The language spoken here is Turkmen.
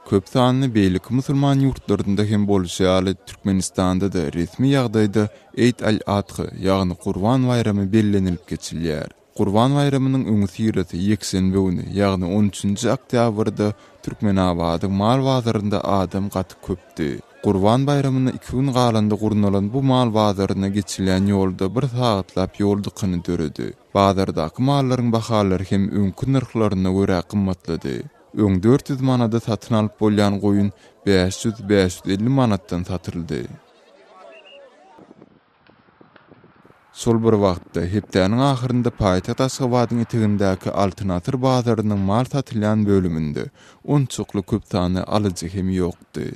Köp sanly beýleki musulman ýurtlarynda hem bolşy ýaly, Türkmenistanda-da resmi ýagdaýda Eid al-Adha, ýagny Gurban baýramy bellenilip geçilýär. Gurban baýramynyň öňüsyrasy ýekşenbe güni, ýagny on üçünji oktýabrda Türkmenabadyň mal bazarynda adam gaty köpdi. Gurban baýramyna iki gün galanda gurnalan bu mal bazaryna geçilýän ýolda bir sagatlap ýol dykyny döredi. Bazardaky mallaryň bahalary hem öňki nyrhlaryna görä gymmatlady. Öň 400 manada satyn alyp bolýan goýun 500, 550 manatdan satyldy. Şol bir wagtda, hepdäniň ahyrynda paýtagt Aşgabadyň etegindäki Altyn asyr bazarynyň mal satylýan bölüminde onçakly köp sanly alyjy hem ýokdy.